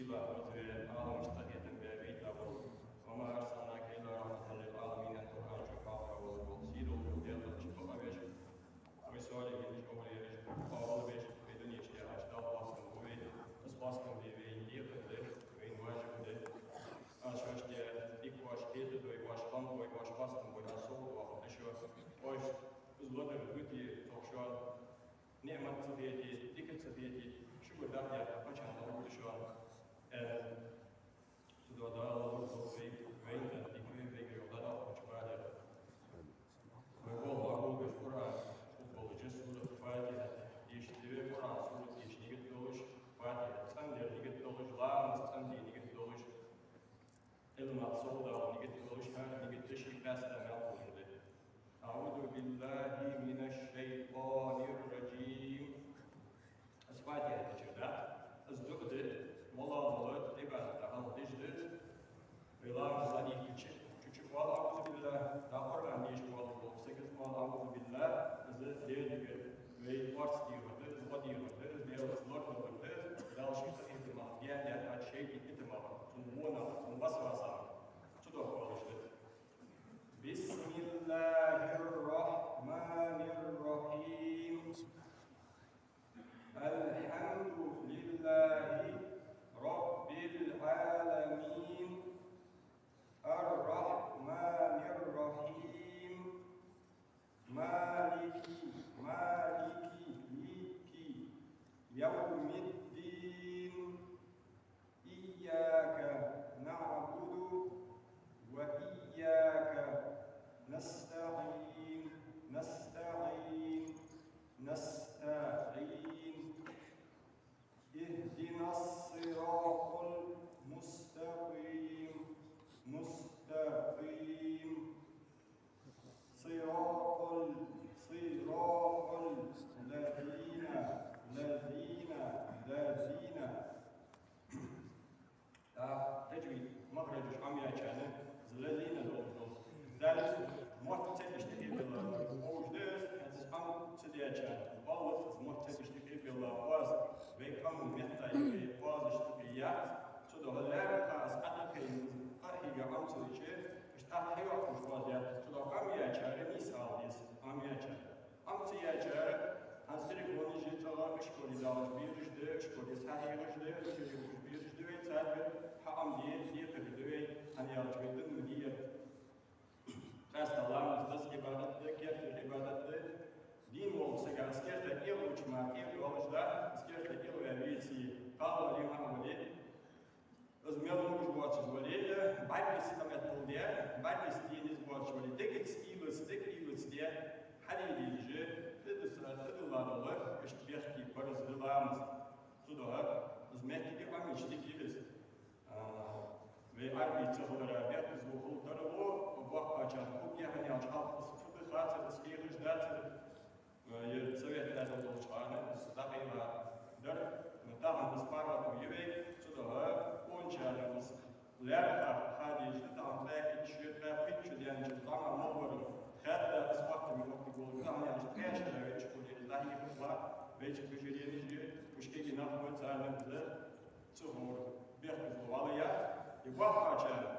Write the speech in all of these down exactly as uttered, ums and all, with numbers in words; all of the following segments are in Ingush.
Сийлахь волча Ӏаламашта къахетам баь вайта вола, وما أرسلناك إلا رحمة للعالمين аьнна Къуръан чу хьоахаваь вола сийлахь волча Даьла чу бакъвеш, вай солихӀинаш, овлияаш къоабал беш, вай дунен чу яхача Дала хоастам бу вай, из хоастам бе вайна декхар да, вайна важиб да. Аз шоашта дика воаш хетадой, воаш хам бой, воаш хоастам бой, аз сов вахар да шо. Оаш из лодар гути тохшон, ниӀмат ца хете, дика ца хете, шугара дахьа яхар кхоачам ловр да шоана. Э, Цудухьа Дала лорадолда вай, вайна дика вай вайга йола дӀадоаккхача барех. Вай гӀо гӀоргволаш Къуръан, фу болаш сурат Фатихьат дешаш да вай, Къуръан сурат деша нигат долаш, Фатихьат цӀендар нигат долаш, ламаз цӀенде нигат долаш, Ӏилмах совдала нигат долаш, хӀара нигат да ший къаьстта мел хулаш да. أعوذ بالله من الشيطان الرجيم. Из Фатихьа дешар дац, из дуӀа да, моллагӀа дола Ӏибадат хьалха деш да из. Вай ламаз дӀадийхача, чу-чу оал أعوذ بالله, дӀа Къуръан деша воаллаш волча сага оал أعوذ بالله, из лерригара вай орц дехар да, из гӀо дехар да, из Даьлаца лорадалар да, из Дала ший къахетамах гаьна даьхача шайтӀий итамах, цун вонах, цун васвасах, цудухьа оалаш да. بسم الله الرحمن الرحيم. الحمد لله رب العالمين. الرحمن الرحيم. مالك، مالك، لك، يوم الدين. إياك نعبد وإياك نستعين، نستعين، نستعين. اهدنا الصراط المستقيم، مستقيم. صراط ال-، صراط الذين، الذين، الذين. ТӀаккха таджвид, махраджаш Ӏомаяьчарна, из лазина долаш дола зал мотт ца деш тӀехьа белла, ховш да из, хӀанз из Ӏом ца даьчарна, баллац из мотт ца деш тӀехьа белла оаз, вай къаман метта я, вай оазаш тӀехьа яц, цудухьа лаьрххӀа из Ӏотакхийна, из къахьийга Ӏом ца дича, иштта хьайоаккхаш оаз яц, цудухьа Ӏомаяьчар нийса ала деза, Ӏомаяьчар. Ӏом ца яьчар, хӀанз телефонаш я цӀагӀа, ишколе далаш бераш да, ишколе цхьа хьехаш да, ишколе бераш да вай, царгара хьаӀомаде декхар да вай, хӀана аьлча вай дин ма дий ер. Къаьстта ламаз да из Ӏибадат да, керта Ӏибадат да. Дийна волча сага из керта кӀел луча мара кӀел йолаш да, из керта кӀел ваь веце, кхалвале, маӀавале. Из мел лугаш воацаш вале, бӀаргаца къамаьл де, бӀаргаца де низ боацаш вале, дегаца уйлаца, дег уйлаца де, хьаде дезаш, тӀадаса, тӀадилла дола, иштта бехке параз да ламаз. Цудухьа из моттиге Ӏомаеча дика я из. А, вай Ӏарбий ца хилара бехказло хул тарлу, боккхачарна хургья, хӀана аьлча хьалха из фу да хацар, из хьехаш дацар. Ер совет Ӏаьдал долча хана из дӀакъайла дар, тахан из паргӀато я вай, цудухьа къоначарна из лаьрххӀа ха дезаш да, тахан ткъаь итт шу, ткъаь пхийтта шу даьнначул тӀехьагӀа мел вар хаьдда из хоттаме хӀоттиг волаш, тахан яхаш ткъаь шера веча хуле из дӀахьехаш ва, вайцига бижаренаш я, уж кегий нах ба, царна из ца ховр бехказло вала яц, и боккхачарна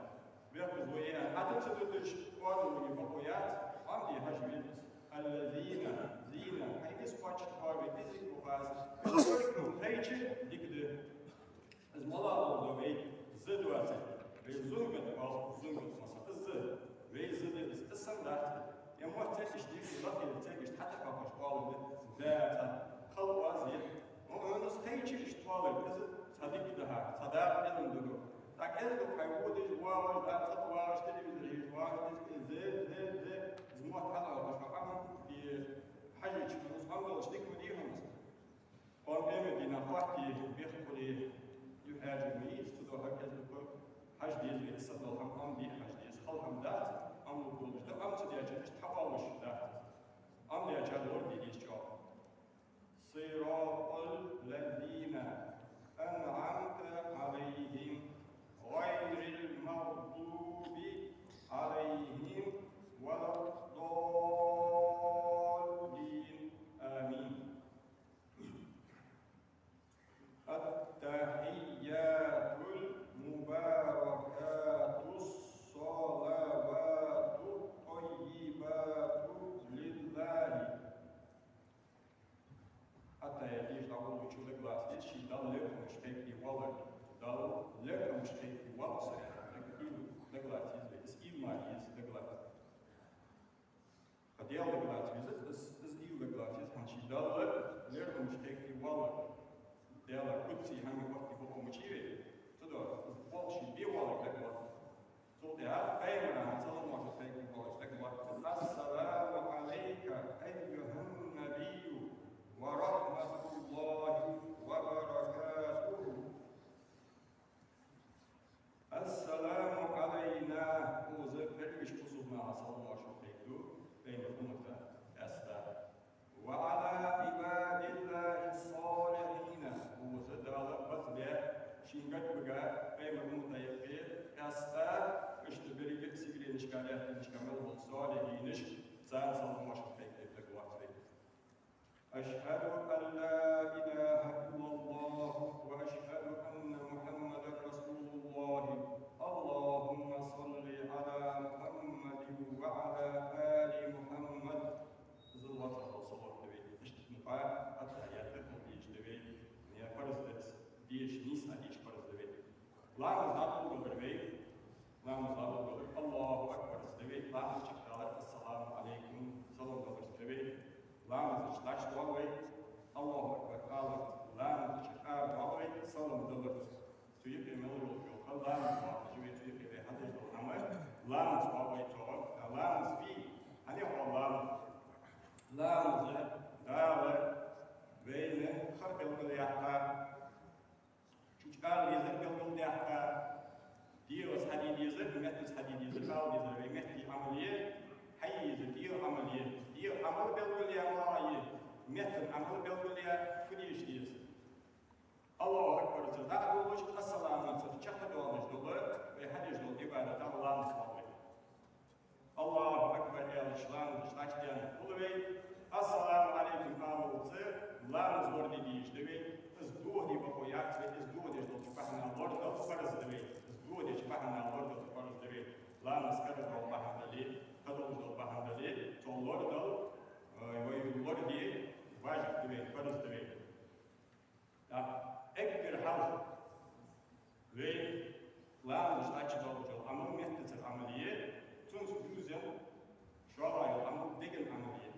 бехказло я аьнна, Ӏа ца дутача, оалалуге бокъо яц, Ӏомаде хьажа веза из. الذين, зина, хьайна из кхоачаш хьоаве, из дика ва хаза. Из кхоачаш хьайча дика да. Из малагӀа да вай, з доацар. Вай зунгат оал, зунгат масса, из з. Вай з да из, из санна дац. Е мотт ца деш дика, лакхера ца деш, тӀатӀакхоачаш оалалуге да, цхьа хала оаз я. Мо хьона из хайча иштта оалар, из цхьа дика да хьа, цхьа дакъа Ӏилма да хьона. ТӀаккха из да хьай водаш, воагӀаш, дӀа цӀа вагӀаш, телевизор хьежаш вагӀаш, из, из, из, из, из мотт хьалха хьо Ӏомаде хьажача, хьона из Ӏомадалча дика ма дий хьона из. Къоам беме дийнахьа хатте бехк хуле, юхьӀаьржа ма йий из, цудухьа кӀезига хьажа деза вай, из санна дола хӀама Ӏомаде хьажа деза, хала хӀама дац, Ӏомалургдолаш да, Ӏома ца даьчар иштта хьаоалаш дац. Ӏомадаьчар лораде деза чӀоагӀа. صراط الذين أنعمت عليهم غير المغضوب عليهم ولا الضالين. آمين. التحيات Ма из дагалаца. Кхы Даьла дагалаца веза, из, из уйла дагалаца веза, хӀана аьлча Далла лерхӀамаш кхайкаде воаллар. Даьла куцци хӀама оттаде бокъо мичай вай. Цудухьа из болх ший бе воаллар дагалац. Цул тӀехьагӀа Пайхамара салам-моаршал кхайкаде воаллар дагалац. السلام عليك أيها النبي ورحمة الله وبركاته. السلام علينا, укхаза берригача бусалба наха салам-моаршал кхайкаду, Пайхамара уммата къаьстта. وعلى عباد الله الصالحين, укхаза Дала базбаь, шийна гарга багӀа Пайхамара уммата юкъе къаьстта, иштта беррига сигаленашка, лаьттанашка мел бола солихӀинаш, царна салам-моаршал кхайкаде дагалац вай. أشهد أن لا إله إلا الله وأشهد أن محمدا رسول الله. اللهم صل على محمد وعلى آل محمد. Из лоацагӀа салот да вай, иштта мукъа аттахӀият да вай, деш да вай, е парз да из, деш, нийса деш парз да вай. Ламаз дӀаболабалар вай, ламаз дӀаболабалар, Аллаху акбар из да вай, ламаз чакхдалар, ассаламу Ӏалайкум, салам далар из да вай, ламаза чу дӀачудоал вай, Аллаху акбар алар, ламаза чу арадоал вай, салам далар. Цу юкъе мел йола йола ха ламаз доаккхаш вай, цу юкъе вай хьадеш дола хӀама, ламаз доал вай цох, а ламаз фий, хьан я хьо ламаз? Ламаз Дала вайна хьабелгалъяьккха, чу чӀоагӀа дезар белгалдаьккха, дегӀаца хьаде дезар, меттаца хьаде дезар, ала дезар вай метта Ӏамал е, хьае езар дегӀа Ӏамал е. ДегӀа Ӏамал белгалъяь малагӀа я, метта Ӏамал белгалъяь фу деш деза. Аллаху акбарца дӀа а доалаш, ассаламаца чакхдоалаш дола, вай хьадеш дола Ӏибадат да ламаз хьалвай. Аллаху акбар аьлча, ламаза чу дӀачудаьнна хул вай. Ассаламу Ӏалайкум алалца ламаз лораде дезаш да вай. Из дохаде бокъо яц вай, из дохадеш долча бахьанах лорадала парз да вай. Из дохадеча бахьанах лорадала парз да вай. Ламаз карадоала бахьан дале, кхыдолаш дола бахьан дале, цо лорадала, э, вай лораде важиб да вай, парз да вай. ТӀаккха эггара хьалха вай ламаза чу дӀачудоалаш дола Ӏамал меттацара Ӏамал е, цунца дувзаденна шоллагӀа йола Ӏамал деган Ӏамал я.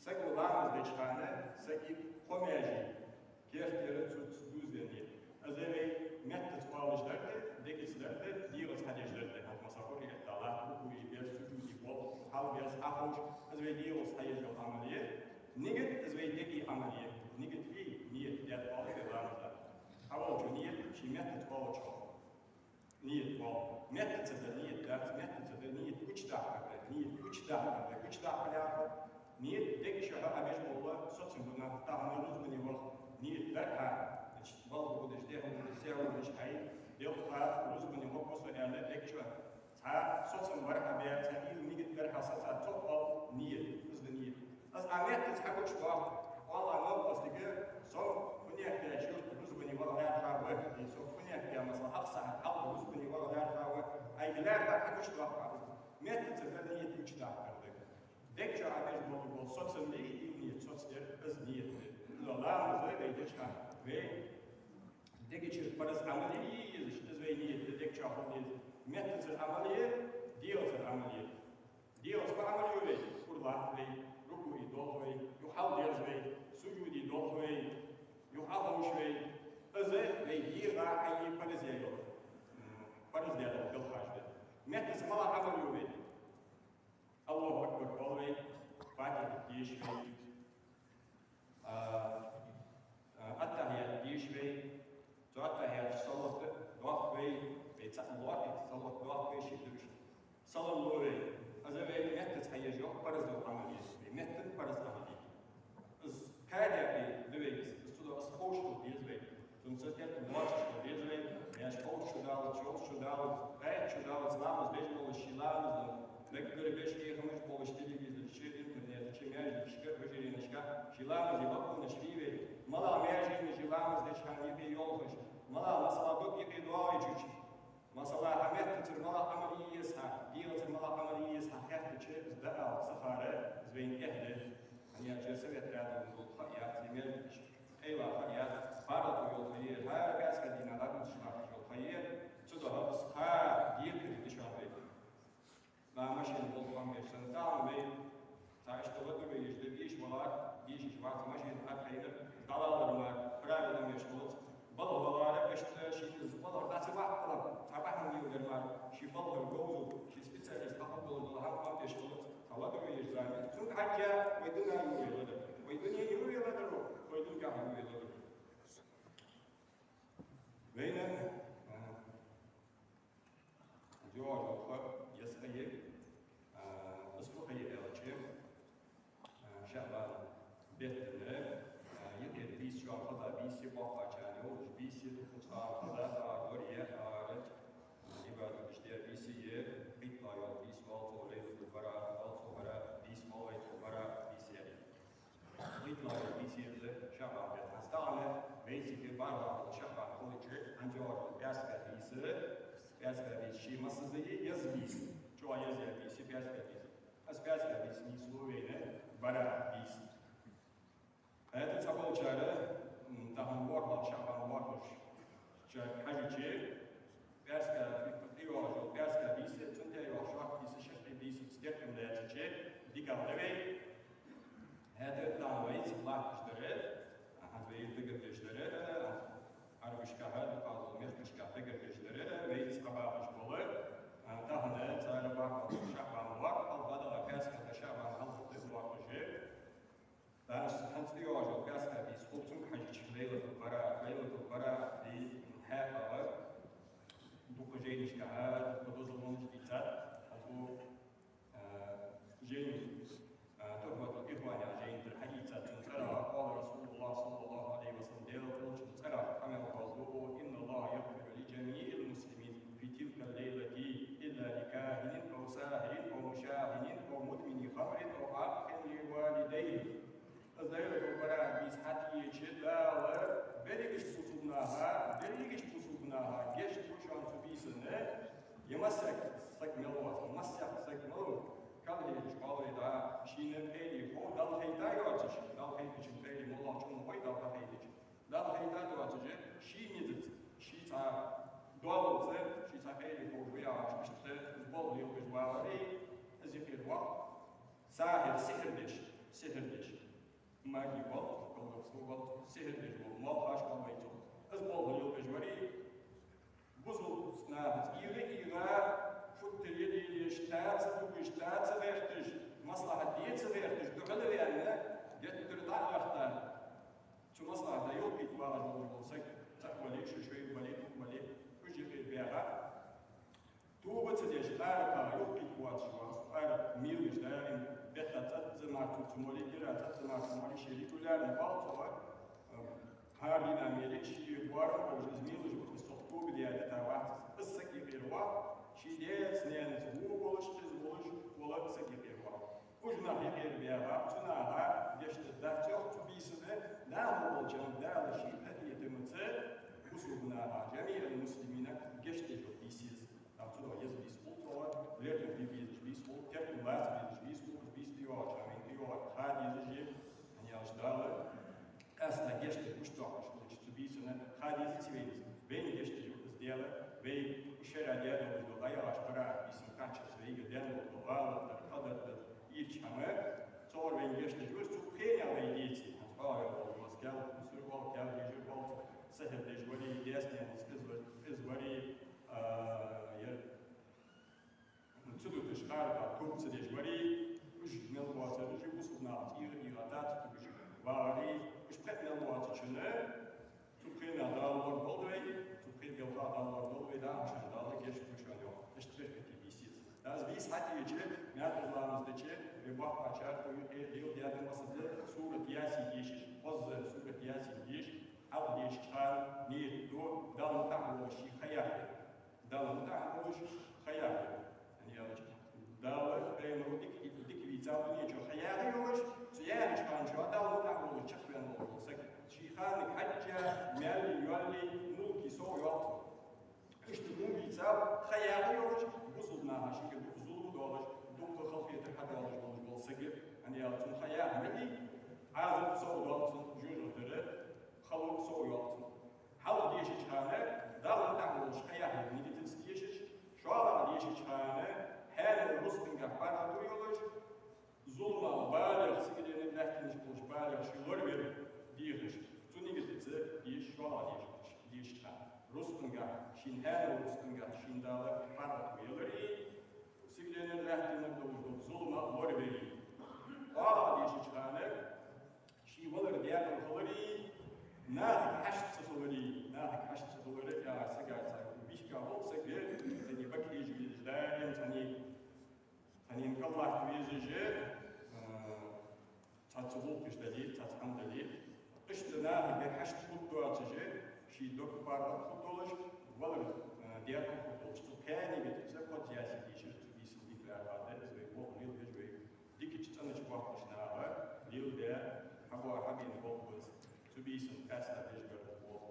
Саго ламаз деча хана сага кхо маьже керттера цунца дувзаденна я. Из вай меттаца оалаш дар да, дегаца дар да, дегӀаца хьадеш дар да. ХӀанз масала, рукуӀе латта, рукуӀе бер, сужуде бола, хьалберза, хьаховш, из вай дегӀаца хьаеш йола Ӏамал я. Нигат, из вай дега Ӏамал я. Нигат фий? Нийят, даьд оалаш вай ламаза. Хьаволчо нийят, ший меттаца волчо нийят воал. Меттаца дар нийят дац, меттаца дар нийят гучадаккхар да. Нийят гучадаккхар да. Гучадаккхар яхар, нийят дега чу хьо Ӏа беш бола соцам ба, тахан рузбане ваха нийят дар хьа, значит, балха гӀоргдеш, дехьа гӀоргдеш, сехьа гӀоргдеш хьай, делкъа рузбане ваха со аьнна дега чу. Цхьа соцам бар хьа бер, цхьа уйла, нигат бар хьа саца, цох оал нийят, из да нийят. Из Ӏа меттаца хьагучадоаккх, оал: «Новкъостага, со фуннагӀа юрта рузбане ваха лаьрхӀа ва, е со фуннагӀа, масала, ах сахьат хьалха рузбане ваха лаьрхӀа ва», Ӏайга лаьрхӀар хьагучадоаккх Ӏа. Меттаца дар нийят гучадаккхар да. Дега чу Ӏа беш бола соцам ба, уйла, нийят, соцадар, из нийят да. Из ламаз вай деча хана, вай дега чура парз Ӏамал е езаш, из вай нийят да, дега чу хьал деза. Меттацара Ӏамал е, дегӀацара Ӏамал е. ДегӀаца фу Ӏамал ю вай? Кура латт вай, рукуӀе доалх вай, юха хьалдерз вай, сужуде доалх вай, юха Ӏоховш вай. Из вай дегӀа хьае парз я йоах. М, парз даь дола белхаш да. Меттаца малагӀа Ӏамал ю вай? Аллаху акбар оал вай, Фатихьат деш вай, а, а, аттахьият деш вай, цу аттахьията чу салот доаккх вай, вай цаӀ лоархӀаш салот доаккх вай, шиъ дувш. Салам лу вай. Из вай меттаца хьаеш йола парз дола Ӏамал я. Вай меттан парз Ӏамал я. Из кадаькъе да вай из, из цудухьа из ховш хила деза вай. Цунца теркам лоацаш хила деза вай. Маьрша ховш чудаллалца, йовш чудаллалца, кхаьча чудаллалца, ламаз деш болаш ший ламаз да. Мегаш беш, хӀамаш болаш телевизора чу, интернета чу, маьждига чу, хьужаренашка ший ламаза бокъонаш хий вай. МалагӀа маьженаш я ламаз деча хана юкъе йолхаш, малагӀа, масала, дог юкъе доагӀача чу. Масала, хьа меттацара малагӀа Ӏамал е еза хьа, дегӀацара малагӀа Ӏамал е еза хьа хаьттача, из дӀаала ца хар, из вайна эхь да. ХӀана аьлча совет рядовой дола ха яц, е мел къайла ха яц, паргӀато йола ха я, хӀара пӀаьраска дийнахьа дӀагуча латташ йола ха я, цудухьа из ха декхар да шоана вай. Машин хьакхайна, дӀавалар мара, правило меш хилац. БалхӀа валара, иштта шийна из балхӀа дӀа ца баккхалар, цхьа бахьан леладар мара, ший балхӀа говзал, ший специалист хьакхоачаш дола хӀама къам беш хилац. Цхьа ладувгӀа еза зама. Цунга хьежжа вай дина ювелар, вай дуне ювелар, вай дункахьа ювелар. Вайна, а, Жоьжалхо еза ха я, а, из фу ха я аьлча, а, ШаӀбан бетта, а, юкъера бийса, чӀоагӀа хоза бийса я, боккхачарна йолаш бийса я, дукхача хана хоза, а, вар я, а, рат, а, Ӏибадаташ де бийса я, кхеталуш йола бийса хул цох, Лайлатуль-Бараат хул цох, Бараат бийса хул, Лайлатуль-Бараат бийса я. Кхеталуш йола бийса я из ШаӀбан бетта. ХӀанз тахан вайцига бархӀлагӀа ШаӀбан хулача, хӀанз йоагӀаш йола пӀаьраска бийса, пӀаьраска бийса ший массаза я еза бийса. ЧӀоагӀа еза бийса, пӀаьраска бийса. Из пӀаьраска бийса нийслу вайна Бараат бийса. ХӀаьта цхьаболчар, м, тахан ворхӀлагӀа ШаӀбан воацача хьежача, пӀаьраска, тӀайоагӀаш йола пӀаьраска бийса, цунна тӀайоагӀаш йола шортта бийса, шаккхе бийса, теркам лаьцача, дикагӀа да вай. ХӀаьта тахан вайцига латташ дар, хӀанз вай дагардеш дар, Ӏарбашкахьа, дукхаза мехкашкахьа дагардеш дар, вайцига хьабахаш бола, а, тахан цар бархӀлагӀа ШаӀбан воаккх, хьалха дагӀа пӀаьраска ШаӀбан хьалха воаккхаш я. ТӀаккха хӀанз тӀайоагӀаш йола пӀаьраска бийса хул, цунга хьежача, Лайлатуль-Бараат, Лайлатуль-Бараат ди хьаькъал дукха жайнашкахьа, дукха дозалонаш дийцад, хӀанз, а, жайна, а, Тухьфатуль-Ихван яха жайна тӀара хьадийцад, цун цӀерагӀа, قال رسول الله صلى الله عليه وسلم, Даьла Элчан цӀерагӀа къамаьл хул: إن الله يغفر لجميع المسلمين في تلك الليلة إلا لكاهن أو ساحر أو مشاحن أو مدمن خمر أو عاق لوالديه. Из Лайлатуль-Бараат бийса хьатӀаеча, Дала берригача бусалба наха, берригача бусалба наха гешт ду шоана цу бийсан, е массехк саг мел воацар, массехк саг мел воацар, кӀалхарча хьоле да, шийна къайле хов, Далла хайта йоацаш, Далла хайтачун къайле моллагӀчунна хой, Далла хайтачун. Далла хайта доацаш, ший низаца, ший цхьа доаллаца, ший цхьа къайле ховш ва яхаш, иштта из болх лелабеш валаре, из юкъера воаккх. Сахьир, сихьр деш, сихьр деш. Маги вола, колдовство вола, сихьр деш вола, молхаш вола вай цо. Из болх лелабеш варе, бусалба нахаца ийгӀа-ийгӀа, футтар е лелаеш, таца дугаш, таца гӀерташ, маслахьат де ца гӀерташ, духьала ваьнна, геттара дӀа а гӀертар. Цу маслахьата йолхийта вагӀаш волаш вола саг, цаӀ вале, ши шоай вале, дукха вале, уж юкъера баьха. Тоба ца деш, Ӏарапа йолхийта воацаш вола, Ӏарап мелаш даим бетта цӀаццӀа мара цу, цу моле, кӀира цӀаццӀа мара цу моле, ше регулярно вале цо, э, хӀара дийнахьа меле, ше боарам болаш из мелаш ва, из цох тоба даь дита вац. Из саг юкъера воаккх, ший даьца-наьнаца во волаш, кхеза волаш вола саг юкъера воаккх. Уж нах юкъера баьха, цу наха гешт дац йоах цу бийсан, наха волча Дала ший къахетамца бусалба наха, جميع المسلمين, гешт деш йола бийса я из. Амма цудухьа еза бийса хул цох, лерхӀам бе безаш бийса хул, теркам лаца безаш бийса хул, уж бийса тӀайоагӀача хана вайна тӀайоагӀа ха дезаш я, хӀана аьлча Дала къаьстта гешт деш гучадоаккхаш хилча цу бийсан, ха дезаций вайна из? Вайна гешт деш ва из Даьла, вай шера даь долаш дола, дӀаяхача Бараат бийсан кхаччалца вайга даьнна дола гӀалат дар, кхадар дар, ийрча хӀама, цох вайна гешт деш ва из, цу пхенах вай деций, хӀанз хьоахаваь волаш вола каьл, мусар вола каьл, дежар вола, сихьр деш варе, даьца-наьнаца кхеза варе, кхеза варе, а, ер Цу дуташ Ӏарапа тоба ца деш варе, уж мел воацар, уж бусалба нахаца ийгӀа-ийгӀа таца дугаш вагӀаре, уж пхиъ мел воацачунна, цу пхенах Дала лорадолда вай, цу пхе белхах Дала лорадолда вай, дӀахо шоана Дала гешт ду шоана йоах. Иштта беркате бийса я из. ТӀаккха из бийса хьатӀаеча, маькъаза ламаз дича, вай боккхачар, вай юкъе леладаь да массаза сурат Ясин дешаш, хоза сурат Ясин деш, хьалха дешача хана нийят ду, Далла мутӀахьа волаш ший ха яхе. Далла мутӀахьа волаш ха яхе. ХӀана аьлча Дала пайхамаро дика, дика вийцав дунен чу ха яха йолаш, цу яхача хана чу Далла мутӀахьа волаш чакхваьнна волаш вола саг. Ший ханага хьежжа, маьлий, йоаллий, мулкий сов йоаккх цо. Иштта хӀама вийцав, ха яха йолаш, бусалба наха шийгара дукха зулам долаш, дукха халахетар хьадоалаш волаш вола саг. ХӀана аьлча цунна ха яха мел дий, Ӏазап сов доаккх цунна, жоьжахатера хало сов йоаккх цунна. Хьалха дешача хана, Далла мутӀахьа волаш ха яхе ниятаца дешаш, шоллагӀа дешача хана, хьаьнала рузкъангахьа паргӀато йолаш, зуламах балех, сигаленаца лаьттанаш болаш балех ший лорабе шийна хьаьнала устангахь шийна Дала паргӀато ялари, сигаленара лаьттанара долаш дола зуламах лоравери. ТӀоагӀа дийшача хана ший валар декъала хилари, нахага хьашт ца хилари, нахага хьашт ца хилари, яхаш сага цхьа бийхка волча сага, цхьанне бакъ хьежа везаш, даим цхьанне, цхьанне кӀаллахьта везаш, а, цхьацца гӀулакхаш дале, цхьацца хӀама дале, иштта нахага хьашт хургдоацаш, ший дог паргӀата хургдолаш, валар, а, декъала хургдолаш, цу кхаьннега тӀа из кхозза ясийта йиш яр, цу бийсан дика лаьрхӀа да, из вай бохам лелабеш вай дикача цӀенача боахкача наха леладаь, хьабоа-, хьабена болх ба из, цу бийсан къаьстта беш бар из болх.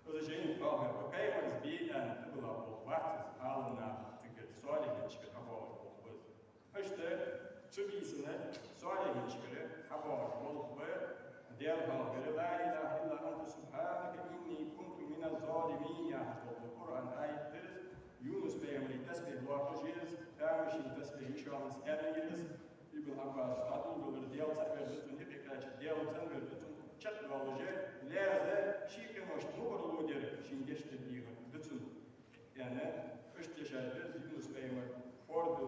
Из жайна тӀа хьоахаваь, Пайхамара из бе аьнна тӀабилла болх бац из, Ӏаламнахагара, солихӀинашкара хьабоагӀаш болх ба из. Иштта цу бийсан солихӀинашкара хьабоагӀаш болх ба, Даьла хьоахавар: «لا إله إلا أنت سبحانك إني كنت من الظالمين», яхаш дола Къуръана аят да из, Юнус пайхамара тасбихь лоархӀаш я из, тамашийна тасбихь я шоана из, аьнна я из. Ибн Ӏаббаса дӀадоладелар: Даьла цаӀ вер да цун, юкъе кхаьча Даьла цӀена вер да цун, чакхдоалаш, лаьза ший къиношта мукъарло дар, шийна гешт дар дехар да цун, аьнна, иштта дешаш да из. Юнус пайхамар форда,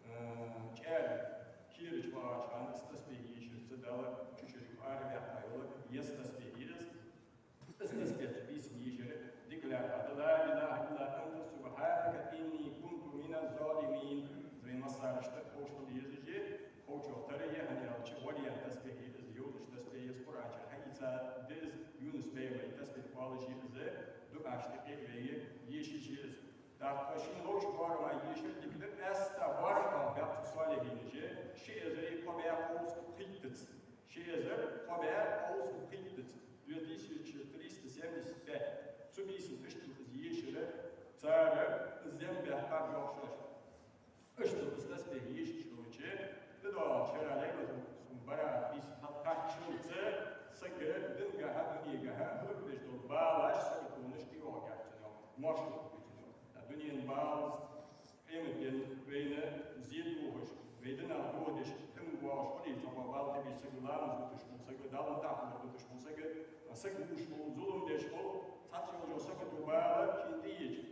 а, чӀара кера чу вагӀача хана из тасбихь ешар цо, Дала чу шерга ара ваьккха йола еза тасбихь я из. Из тасбихь цу бийсан ешар дика лаьрхӀа да: «لا إله إلا أنت سبحانك إني كنت من الظالمين». Из вай массанена ховш хила езаш я, ховчох тара я, хӀана аьлча валиян тасбихь я из, йовзаш тасбихь я из, Къуръана чу хьаийца да из, Юнус пайхамара тасбихь оалаш я из, дуӀашта юкъе вай ешаш я из. ТӀаккха шийна ловча боарама ешар дика да, къаьстта боарам оал баьхача солихӀинаша, ши эзари кхо бӀаь кховзткъеи пхийттаца. Ши эзар кхо бӀаь кховзткъеи пхийттаца, две тысячи триста семьдесят пять. Цу бийсан иштта из ешар, цар из зем баьккхаб йоах шоашта. Иштта из тасбихь ешаш хилча, тӀадоагӀача шера Лайлатуль-Бараат бийса хьалкхаччалца саг динагахьа, дунегахьа хӀалакдеш дола балаш, саготонаш кхийолга яц цунах, моршал хургья цунах. Дунен бала, къематдийнахьа вайна зе тохаш, вай динах дохадеш, тӀема воагӀаш хуле, цхьа бала тӀабеш саг, ламаз дуташ хул саг, Далла мутӀахьа хилар дуташ хул саг, саг вувш хул, зулам деш хул, цхьацца йолча сагото бала шийна тӀаеча,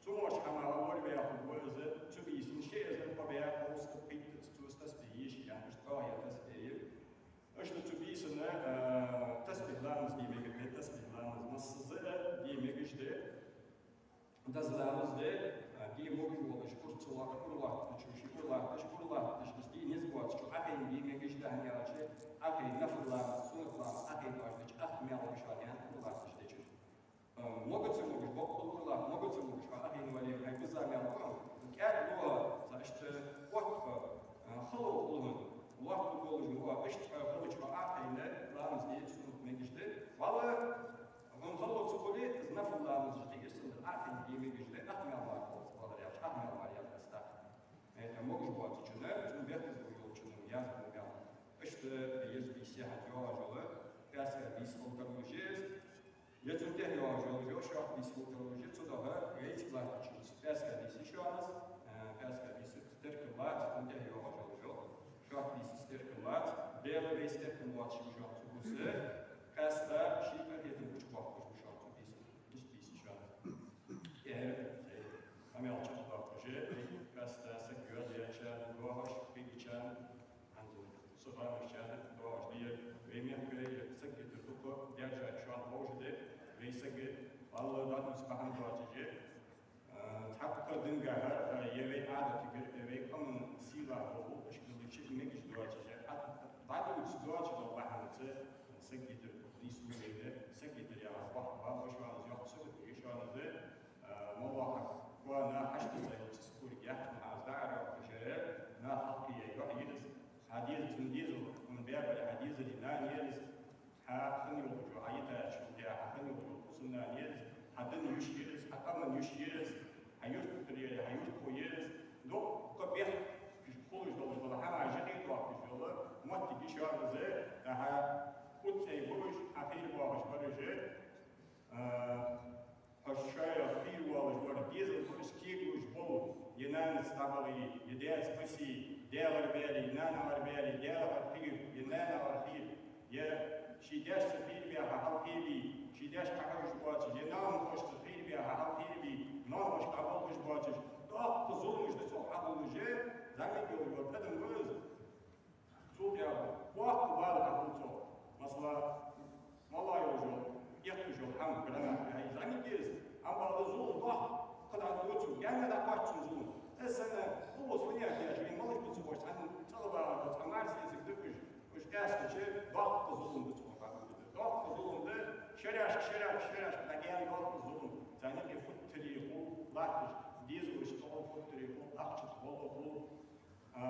цу морча хӀамах лораваь хургва из, цу бийсан ши эзар кхо бӀаь кховзткъеи пхийттаца цо из тасбихь ешаш я, иштта тӀоахаяь тасбихь я. Иштта цу бийсан, а, тасбихь ламаз де мегаш да, тасбихь ламаз массаза а де мегаш да. Деза ламаз да, а, де могаш волаш, ур ца ло-, ур латтачо ший ур латташ, ур латташ из де низ боацачо Ӏохайна де мегаш да, хӀана аьлча Ӏохайна нафал ламаз, суннат ламаз Ӏохайна оаш дича, ах маьл ба шоана, яхаш, ур латташ дича. А, мога ца могаш, боккъал ур латта мога ца могаш, хьо Ӏохайна вале, хьай биза маьл ба хьона, кӀаьда ло, цхьа иштта отта, а, хало хул хьона, лоаттаргволаш ва, иштта хьо хилча хьо Ӏохайна ламаз де суннат мегаш да. Валлахӏи, хьона хало ца хуле, из нафал ламазаш де, из санна Ӏохайна де мегаш да, ах маьл мара хул, валлахӏи, яхаш, ах маьл мара яхаш дац. ХӀаьта могаш боацачунна, цун бехказло йолчунна язбу мел. Иштта еза бийса хьатӀайоагӀаш йола, пӀаьраска бийса хила тарлуш я из. Е цун тӀехьа йоагӀаш йола, шортта бийса хила тарлуш я, цудухьа вайца латтачунца пӀаьраска бийса я шоана из, а, пӀаьраска бийса теркал лаца, цун тӀехьа йоагӀаш йола, шортта бийса теркал лаца, Даьла вайца теркам лоацаш ба шоана цу бийсан, къаьстта ший къахетам гучабоаккхаш ба шоана цу бийсан, иштта бийса я шоана из. ТӀехьара, э, къамаьл чӀоагӀа доаккхаш, э, къаьстта саг йоадаьчарна доагӀаш, кхийдачарна, хӀанз суханашчарна доагӀаш да ер, вай мехка ер саг геттара дукха даьржад шоана ховш да, вай саг, валлахӀи, дӀадувца бахьан доацаш, э, цхьаккха динагахьа, э, е вай Ӏадатагара, е вай къаман сийлахь бола гӀулакхашкара дича мегаш доацаш, э, дӀадувца доацаш дола бахьанца, саг геттара нийслу вайна, саг геттара яхар бахьан ба шоана из, йоккха сагото я шоана из, а, моллагӀа кхоана хьашт ца йолча сакург яхача хана аз дӀаара йоаккхаш яр, нах хьалкхеяь йоӀ я из, хьа дезал, цун дезал, хьона баь бале, хьа дезала нана я из, хьа хинна йолча, хьа йитача хана, хьа хинна йолча кхусам-нана я из, хьа дина йиша я из, хьа къаман йиша я из, хьа юртара яр, хьа юртахо я из, дукха бехк хулаш долаш дола хӀама жакъе доахкаш йола моттиг я шоана из, хьа уццӀей болаш, хьа хийра боагӀаш бараш, а, хьо шоай хийра воаллаш вар дезал ба из кегалуш бола, е нанаца дӀабахе, е даьца бисе, даь вар баьле, нана вар баьле, даь вар хийра, е нана вар хийра, е ший даьшца хийра баьха хьалкхебе, ший даьшка хьахьожаш боацаш, е наьнахошца хийра бе Ай, йо, йо, адам ваз. Цул тӀехьагӀа боккха бала хьахул цо. Масала, мала йолча, эккхаш йола хӀама, граната, ай, зӀамига я из. Амма бала зулам доккха дӀадоагӀа цунна, гаьна дӀакхоач цунна зулам. Из санна, хӀанз слонять яьча, вай малаш бу ца ховш, цхьан цӀагӀа багӀа, цхьа марсица даккхаш, уж къаьстача, доккха зулам да цунна хьахул. Доккха зулам да, шерашка, шерашка, шерашка, дӀагаьна доккха зулам. Царна юкъе футтарий хул латташ, дезалашта хул футтарий хул, ахчанца хул хул. А,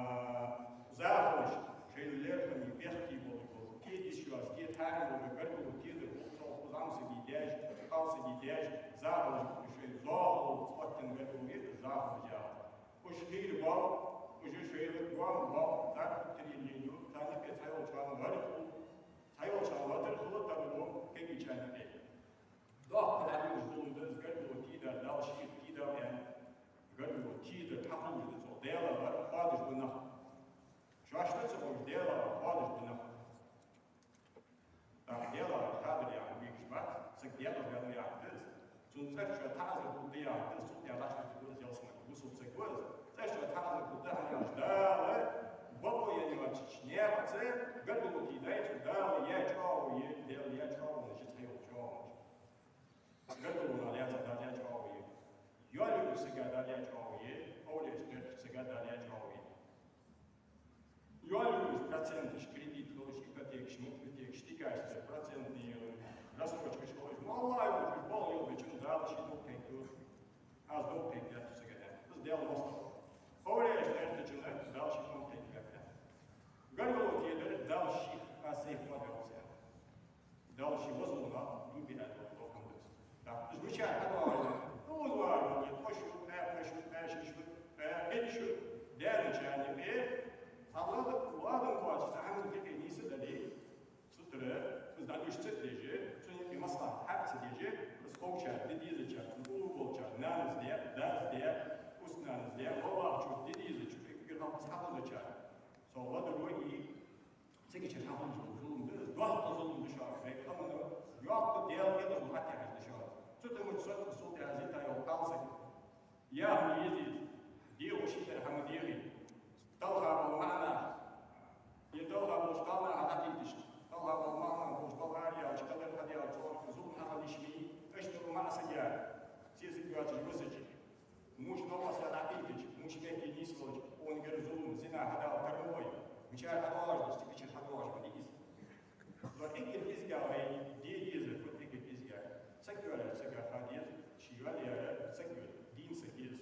захалаш, шоайла лерхӀаме бехке болаш бола, кхеташ йоаца, кхета хьарам бола, гаргало тедар хул, цох зӀамсаги даьш, кхалсаги даьш, захалаш, шоай зоахалол цӀоттаденна гаргало еза, захалаш яха. Уж хийра бола, уж шоайла гоама бола, зар футтарий лелаю, царна юкъе цхьайолча хана лархӀа хул, цхьайолча хана латар хила тарлу кегийчарна юкъе. Доккха дӀадоагӀаш зулам да из, гаргало тийдар, Дала шийх тийдав аьнна. Гаргало тийдар хьахулаш да цо. Даьла гӀар хоадаш ба нах. Шоашта ца ховш, Даьла гӀар хоадаш ба нах. ТӀаккха Даьла гӀар хадар яхар бегаш бац, саг Даьла гӀар ваьннав яхар да из. Цунна цӀерчоа таӀазар хургда яхар да из, цул тӀехьа латташ хургда из ялсмале. Бусалба саг ва из. ЦӀерчоа таӀазар хургда, хӀана аьлча Дала бокъо енна йоацача наькъаца гаргало тийдайча, Дала яь чӀоагӀо я, Даьла яь чӀоагӀонаш я цхьайола чӀоагӀонаш. Гаргалонах лаьца Дала яь чӀоагӀо я. Йоал йолча сага Дала яь чӀоагӀо я, овлияшта гӀертача сага Дала яь чӀоагӀо я. Йоал йолаш проценташ, кредит хилаш, ипотекаш, мутпотекаш, дикаш, процентни рассрочкаш хилаш, малла йолаш, уж болх йолбечунна Дала ший дов кхайкаду. Аз дов кхайкадаьд цу сага аьнна. Из Даьла моастагӀал. Овлияшта гӀертачунна Дала ший дов кхайкадаьд аьнна. Гаргало тедар Дала шийх, аз сайх хоадавелва аьнна. Дала ший вазална дуби аьнна дола хӀама да из. ТӀаккха уж мичара хьадоагӀаш да? Укхаза вагӀаш да, ткъо шу, ткъаь пхи шу, ткъаь ши шу, ткъаь итт шу, даьнначарна юкъе, цхьа ладам, ладам боацаш, цхьа хӀама юкъе нийса дале, цу тӀара, из дӀадуш ца деш, цунна юкъе маслахьат хьа ца деш, из ховчар, де дезачар, цун тӀа болчар, нанас де, дас де, уст-нанас де, валлахӀчо де дезачо, эггара хьалха цхьа хозачар. Со ладувгӀа и Цига чура хьахулаш дола зулам да из, доккха зулам да шоана, вай къаман йоккха Даьла кхетам хьатӀехьажа да шоана. Цу тӀа мича соцаргда цул тӀехьа из йита йола кхалсаг? Яхар еза из, дегӀо ший тӀара хӀама дегӀе. Талха бола маӀа нах, е талха болча кхалнаха дӀакхеташ, талха бола маӀа нах болча балха араялча, кхалар хьадаьлча, цох зулам хьахила йиш ма йий, иштта маӀа саг яр, сесаг йоацаш висача. Муш новкъостал дӀакхийдача, муш мехке нийсвелча, цунгара зулам, зина хьадала тарлу вай. Мичара хьадоагӀаш да, цига чура хьадоагӀаш ма дий из. Ва эггара кӀезига вай де дезар фуд, эггара кӀезига? Саг йоалаяьча сага ха деза, ше йоалаяьр саг я, дийна саг я из.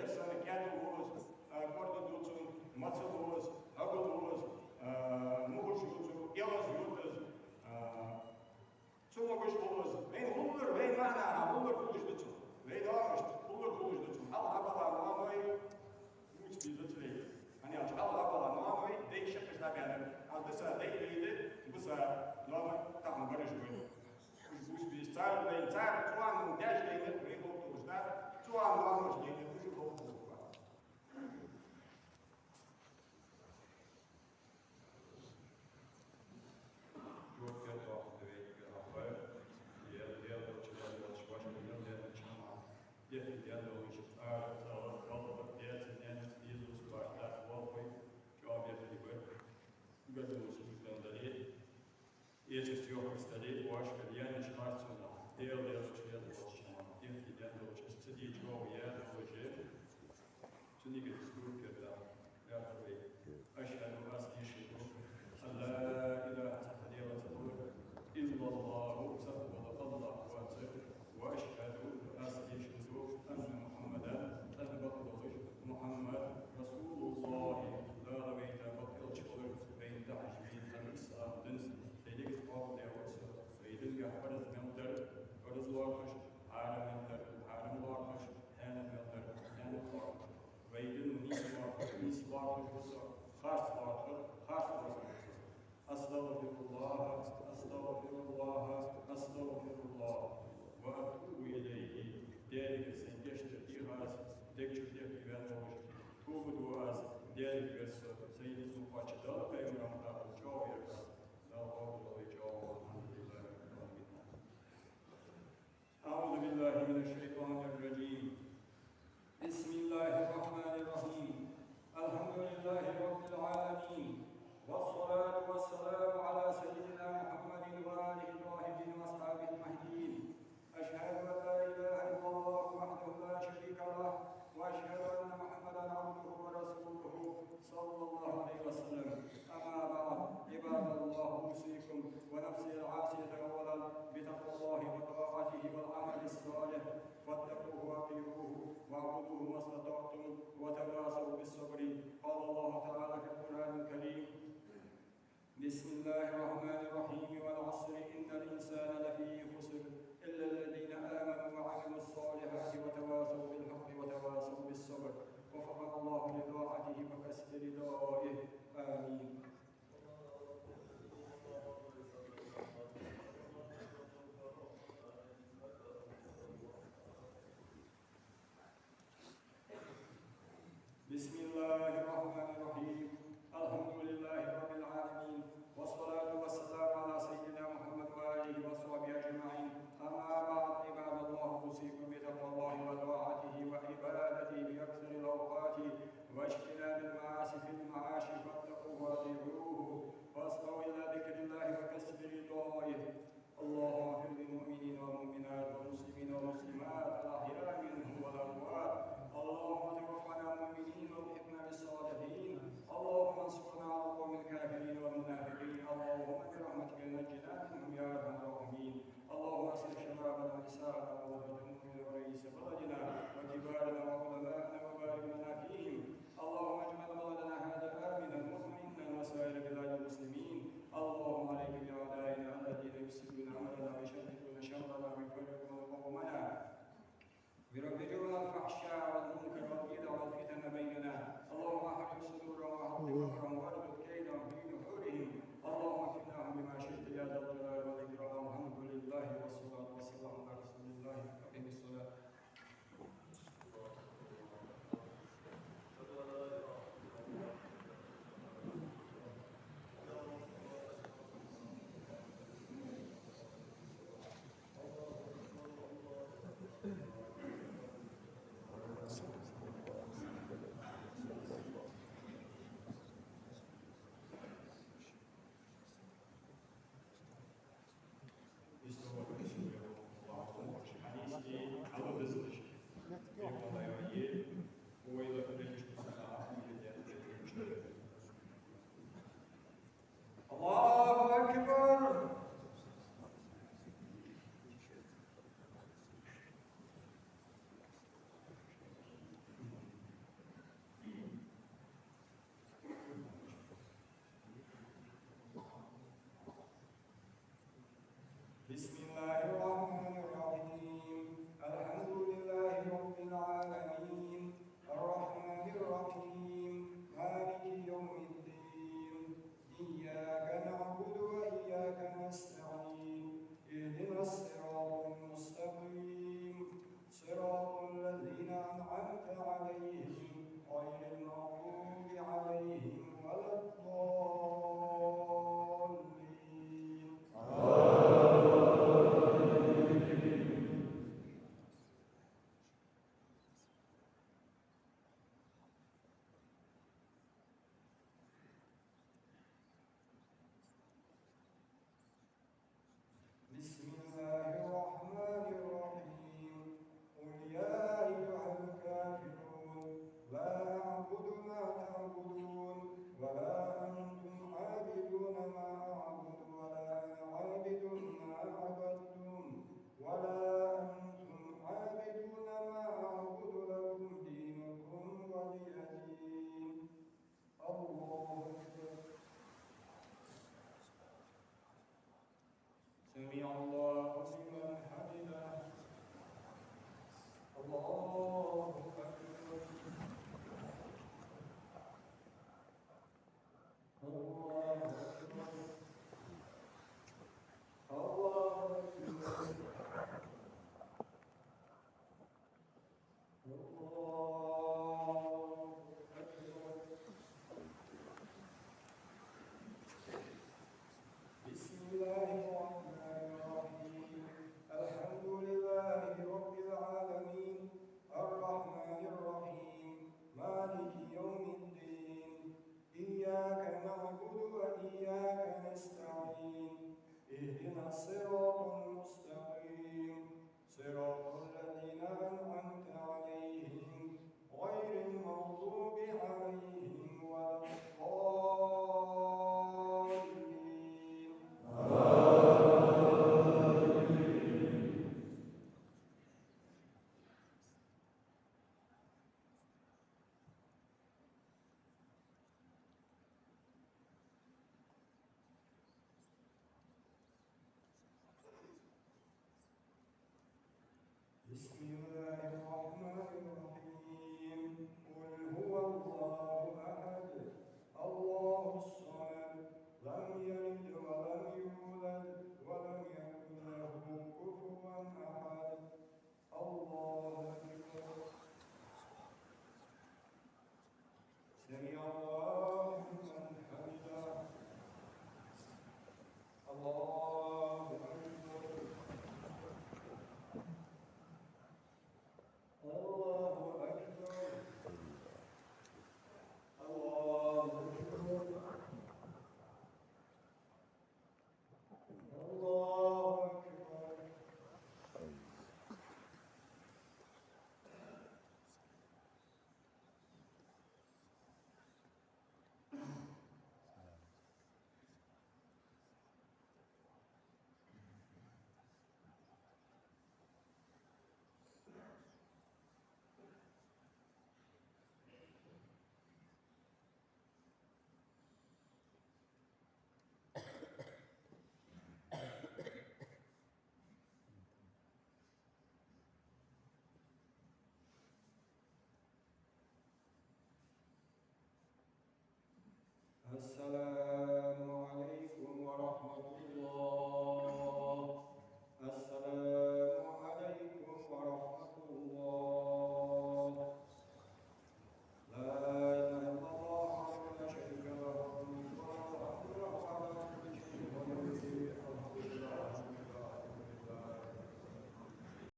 Ер санна кӀаьда ва из, а, кӀорда ду цун, мацал ва из, хьогал ва из, а, мухаш ю цун, кӀалаз ю из, а, Цу могаш хул из. Вайна гӀуллакх, вай маӀа наха гӀуллакх хулаш да цун. Вай ноаношта гӀуллакх хулаш да цун. Хьалха бала ноаной бувца безац вай. ХӀана аьлча хьалха бала ноаной дай шаккхаш дӀабаьннаб. Аз даса дай вайда, биса ноаной тахан бараш вай. Уж бувца беза. Цар вай, цар цу хана даьш дайна вай гӀулакх хулаш да. Цу хана ноаноша дайна уж гӀулакх хулаш да. Жоп дер тохта вайга Аллахӏа, Даьла, Даьла долча, Даьла долча, вошта мел даьннача хӀаман, дехьа даьнна долча, ара, цӀагӀа, балха, даьца, наьнаца, дезалца, башха дац, волхой, чӀоагӀа бехке бар, гадалца хӀуьждан дале, эцарца йохарца дале, вошка яьннача харцонах, Даьла, Даьла долча, Даьла долча хӀаман, дехьа даьнна долча, ца дийча вогӀа яь долча, Цу нигат сурт керда яхар вай. أشهد, аз дийшаду, أن لا إله, цхьа Даьла ца хилар, إلا الله, цхьа вола Аллахӏ воацар, وأشهد, аз дийшаду, أن محمدا, тӀадбакъ долаш Мухьаммад, رسول الله, Дала вайта бакъ элча хилар, вайна дахьаш вайна хьамис ам динца, вай дегаза къоабалдаь ва со, вай динагахь параз мел дар, параз лоархӀаш, хьарам мел дар, хьарам лоархӀаш, хьанал мел дар, хьанал лоархӀаш. Вай дин нийса лоархӀар, нийса лоархӀаш ва со, харц лоархӀар, харц лоархӀаш ва со. أستغفر الله، أستغفر الله، أستغفر الله، وأتوب إليه. Даьлага сайна гешт дар дехар аз, дег чура дехке ваьнна волаш, тоба ду аз, Даьлага верз со, сайна из ма кхоачча, Дала, пайхамара мукъагӀа чӀоагӀа верз аз. Дала къоабалдолда вай чӀоагӀа. الحمد لله رب العالمين. أعوذ بالله من الشيطان الرجيم. بسم الله الرحمن الرحيم. الحمد فاتقوه وأطيعوه واعبدوه ما استطعتم وتواصوا بالصبر. قال الله تعالى في القرآن الكريم: بسم الله الرحمن الرحيم: والعصر إن الإنسان لفي خسر إلا الذين آمنوا وعملوا الصالحات وتواصوا بالحق وتواصوا بالصبر. وفقنا الله لطاعته وكسب رضائه. آمين. بسم الله الرحمن الرحيم. الحمد لله رب العالمين، والصلاة والسلام على سيدنا محمد وآله وصحبه أجمعين. أما بعد، عباد الله، أوصيكم بتقوى الله وطاعته وعبادته بأكثر الأوقات واجتناب المعاصي في المعاش، فاتقوه وأطيعوه واسعوا إلى ذكر الله وكسب رضائه. اللهم اغفر للمؤمنين والمؤمنات والمسلمين والمسلمات الأحياء منهم والأموات. اللهم توفنا مؤمنين وألحقنا بالصالحين. اللهم انصرنا على القوم الكافرين والمنافقين. اللهم برحمتك نجنا منهم يا أرحم الراحمين. اللهم أصلح شبابنا ونساءنا وولاة أمورنا ورئيس بلدنا وكبارنا وعلماءنا وبارك لنا فيهم. اللهم اجعل بلدنا هذا آمنا مطمئنا وسائر بلاد المسلمين. اللهم عليك بأعدائنا الذين يفسدون أمرنا ويشتتون شملنا ويفرقون قومنا ويروجون الفحشاء والمنكر والبدع والفتن بيننا. اللهم أحرق صدورهم وهدم قبورهم واردد كيدهم في نحورهم. اللهم اكفناهم بما شئت يا ذا الجلال والإكرام. الحمد لله والصلاة والسلام على رسول الله. أقم الصلاة. الله أكبر. بسم الله الرحمن الرحيم. الحمد لله رب العالمين. الرحمن الرحيم. مالك يوم الدين. إياك نعبد وإياك نستعين. اهدنا الصراط المستقيم. صراط الذين أنعمت عليهم غير المغضوب عليهم ولا الضالين. آمين. بسم الله الرحمن الرحيم. قل يا أيها الكافرون، لا أعبد ما تعبدون، ولا أنتم عابدون ما أعبد، ولا أنا عابد ما عبدتم، ولا أنتم عابدون ما أعبد، لكم دينكم ولي دين. الله أكبر. سمع الله لمن حمده. الله أكبر. الله أكبر. الله أكبر. الله أكبر. بسم الله الرحمن الرحيم. الحمد لله رب العالمين. بسم الله الرحمن الرحيم. قل هو الله أحد، الله الصمد، لم يلد ولم يولد، ولم يكن له كفوا أحد. الله أكبر. سمع الله لمن حمده. الله أكبر. الله أكبر. الله أكبر. الله أكبر. السلام